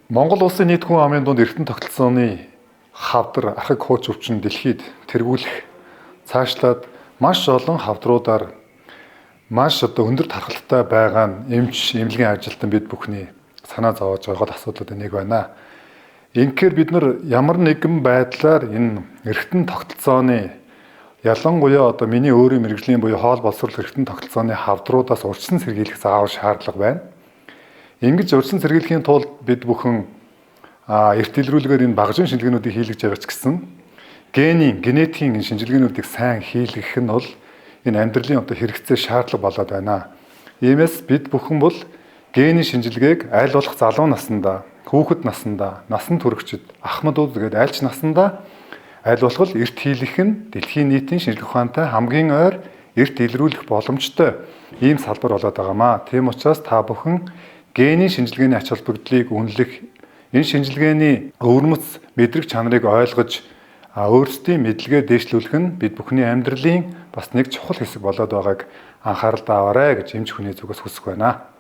Монгол улсын нийт хүн амын дунд эргэтэн тогтолцооны хавдар архаг хууч өвчин дэлхийд тэргүүлэх цаашлаад маш олон хавдруудаар маш одоо өндөр тархалттай байгаа нь эмч, эмнэлгийн ажилтан бид бүхний санаа зовоож байгаа гол асуудлуудын нэг байна. Инхээр бид нар ямар нэгэн байдлаар энэ эргэтэн тогтолцооны, ялангуяа одоо миний өөрийн мэргэжлийн буюу хоол боловсрол эргэтэн тогтолцооны хавдруудаас урьдчилан сэргийлэх заавал шаардлага байна. Ингэж урьдчилан сэргийлэхийн тулд бид бүхэн эрт илрүүлгээр энэ багажийн шинжилгээнүүдийг хийлгэж байгаа ч гэсэн генийн, генетикийн энэ шинжилгээнүүдийг сайн хийлгэх нь бол энэ амьдралын одоо хэрэгцээ шаардлага болоод байна. Иймээс бид бүхэн бол генийн шинжилгээг аль болох залуу насндаа, хүүхэд насндаа, насан туршид, ахмадууд гээд аль ч насндаа аль болох эрт хийлгэх нь дэлхийн нийтийн шинжлэх ухаантай хамгийн ойр эрт илрүүлэх боломжтой ийм салбар болоод байгаамаа. Тийм учраас та бүхэн генийн шинжилгээний ач холбогдлыг үнэлэх, энэ шинжилгээний өвөрмөц мэдрэг чанарыг ойлгож өөрсдийн мэдлэгээ дээшлүүлэх нь бид бүхний амьдралын бас нэг чухал хэсэг болоод байгааг анхааралд аваарай гэж эмч хүний зүгээс хүсэх байна.